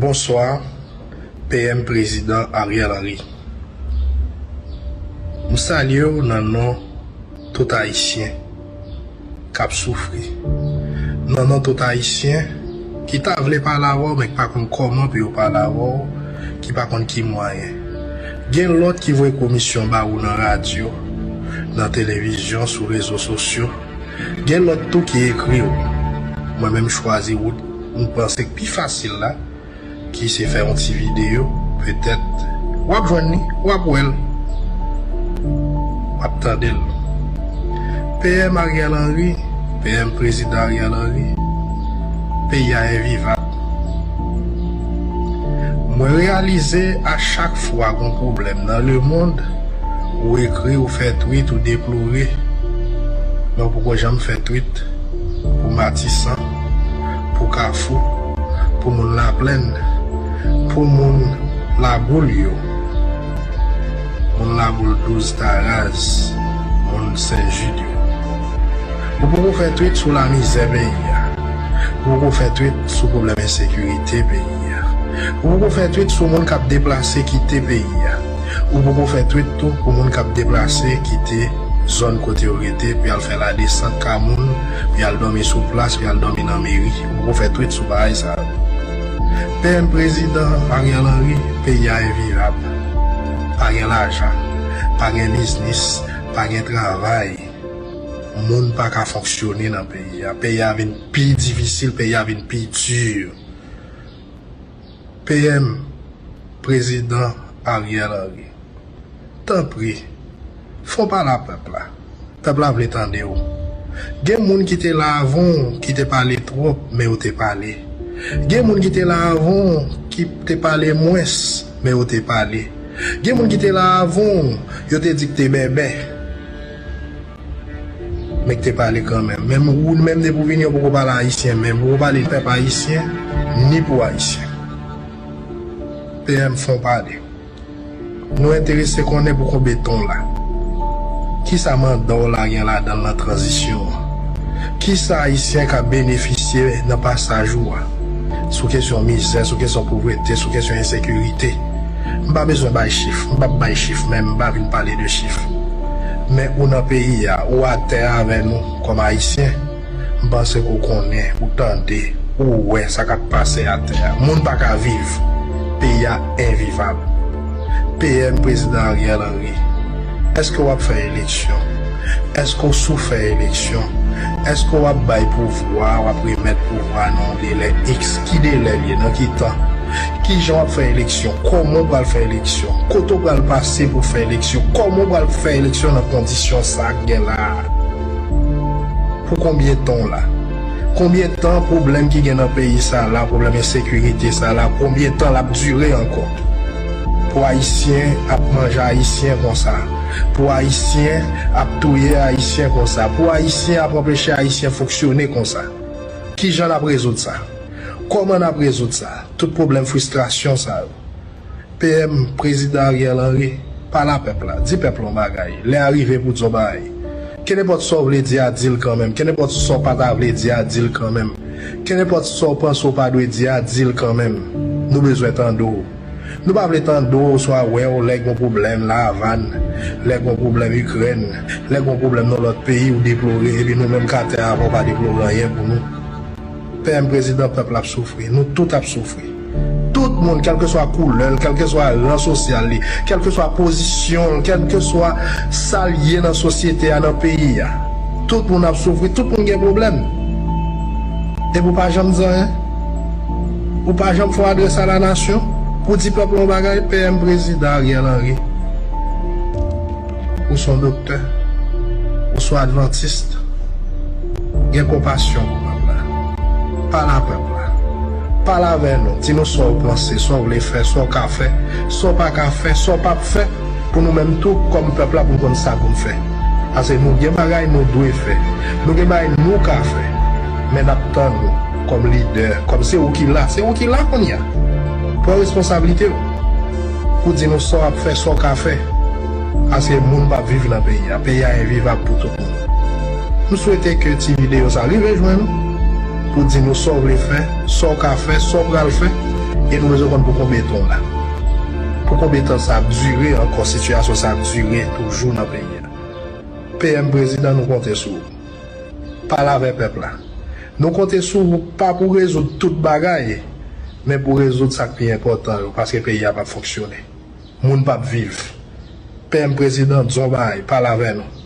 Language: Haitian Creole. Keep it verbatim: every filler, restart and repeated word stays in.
Bonswa, P M Prezidan Ariel Henry. M salye w nan non tout Ayisyen k ap soufri. Nan non tout Ayisyen ki ta vle pale avè w, men ki pa konn kòman pou yo pale avè w, ki pa konn ki mwayen. Gen lòt ki voye komisyon ba ou nan radyo, nan televizyon, sou rezo sosyo. Gen lòt tou ki ekri w. Mwen menm, m chwazi wout m panse k pi fasil la, ki se fè yon ti videyo, petèt w ap jwenn li, w ap wè l, w ap tande l. P M Ariel Henry, P M Prezidan Ariel Henry, peyi a envivab. Mwen reyalize a chak fwa gon pwoblèm nan lemonn, ou ekri, ou fè tweet, ou deplore, men ou poko janm fè tweet pou Matisan, pou Kafou, pou moun Laplèn, pou moun Laboul yo, moun Laboul douz Taraz, moun Sen Jid yo. Ou poko fè tweet sou lamizè peyi a. Ou poko fè tweet sou pwoblèm ensekirite peyi a. Ou poko fè tweet sou moun k ap deplase kite peyi a. Ou poko fè tweet tou pou moun k ap deplase kite zòn kote yo rete, pou y al fè ladesant ka moun, pou y al dòmi sou plas, pou y al dòmi nan meri. Ou poko fè tweet sou bagay sa yo. P M Prezidan Ariel Henry, peyi a envivab. Pa gen lajan, pa gen biznis, pa gen travay. Moun pa ka fonksyone nan peyi a. Peyi a vin pi difisil, peyi a vin pi di. P M, Prezidan Ariel Henry, tanpri, fè w pale a pèp la. Pèp la vle tande w. Gen moun ki te la avan w, ki te pale twòp, men yo te pale. Gen moun ki te la avan w, ki te pale mwens, men yo te pale. Gen moun ki te la avan w, yo te di k te bèbè, men k te pale kanmenm. Menm ou menm, depi w vini, ou poko pale ayisyen menm. Ou poko pale pèp ayisyen, ni pou ayisyen. P M, fè w pale. Nou enterese konnen pou konbyen tan w la. Kisa manda w la gen ladan l nan tranzisyon an? Kisa Ayisyen ka benefisye nan pasaj ou a? Sou kesyon mizè, sou kesyon povrete, sou kesyon ensekirite. M pa bezwen bay chif, m p ap bay chif, men m pa vin pale de chif. Men ou nan peyi a, ou atè avè nou kòm Ayisyen. M panse ke w konnen, ou tande, ou wè sa k ap pase atè a. Moun pa ka viv. Peyi a envivab. P M Prezidan Ariel Henry, èske w ap fè eleksyon? Èske w sou fè eleksyon? Èske w ap bay pouvwa, w ap remèt pouvwa nan yon delè X? Ki delè l ye? Nan ki tan? Kijan w ap fè eleksyon? Kòman w pral fè eleksyon? Kote w pral pase pou fè eleksyon? Kòman w pral fè eleksyon nan kondisyon sa k gen la a? Pou konbyen tan w la? Konbyen tan pwoblèm ki gen nan peyi sa la, pwoblèm ensekirite sa la, konbyen tan l ap dire ankò? Pou Ayisyen ap manje Ayisyen konsa, pou Ayisyen ap touye Ayisyen konsa, pou Ayisyen ap anpeche Ayisyen fonksyone konsa. Kijan n ap rezoud sa? Kòman n ap rezoud sa? Tout pwoblèm fristrasyon sa yo. P M, Prezidan Ariel Henry, pale a pèp la, di pèp la yon bagay. Lè a rive pou di yon bagay. Kenenpòt sa w vle di a, di l kanmenm. Kenenpòt sa w pa ta vle di a, di l kanmenm. Kenenpòt sa w panse w pa dwe di a, di l kanmenm. Nou bezwen tande w. Nou pa vle tande w oswa wè w lè gon pwoblèm La Avàn, lè gon pwoblèm Ikrèn, lè gon pwoblèm nan lòt peyi, w deplore, epi nou menm k atè a, w pa deplore anyen pou nou. P M, Prezidan, pèp la ap soufri. Nou tout ap soufri. Tout moun, kèlkeswa koulè l, kèlkeswa ran sosyal li, kèlkeswa pozisyon l, kèlkeswa sa l ye nan sosyete a, nan peyi a. Tout moun ap soufri, tout moun gen pwoblèm. Epi w pa janm di anyen. Ou pa janm fè yon adrès a la nasyon pou di pèp la yon bagay, P M, Prezidan Ariel Henry. Ou se yon doktè. Ou se yon advantis. Gen konpasyon pou pèp la. Pale a pèp la. Pale avè nou. Di nou sa w panse, sa w vle fè, sa w ka fè, sa w pa ka fè, sa w p ap fè, pou nou menm tou, kòm pèp la, pou n konn sa pou n fè. Paske nou gen bagay nou dwe fè. Nou gen bagay nou ka fè. Men n ap tann ou kòm lidè, kòm se ou ki la. Se ou ki la kounye a. Pran responsablite w. Pou di nou sa w ap fè, sa w ka fè. Paske moun p ap viv nan peyi a. Peyi a envivab pou tout moun. M swete ke ti videyo sa rive jwenn ou pou di nou sa w vle fè, sa w ka fè, sa w pral fè, E nou bezwen konn pou konbyen tan la. Pou konbyen tan sa ap dire ankò, sitiyasyon sa ap dire toujou nan peyi a. P M prezidan, nou konte sou ou. Pale avè pèp la. Nou konte sou ou pa pou rezoud tout bagay, men pou rezoud sa k pi enpòtan yo, paske peyi a p ap fonksyone. Moun p ap viv. P M prezidan, di yon bagay, pale avè nou.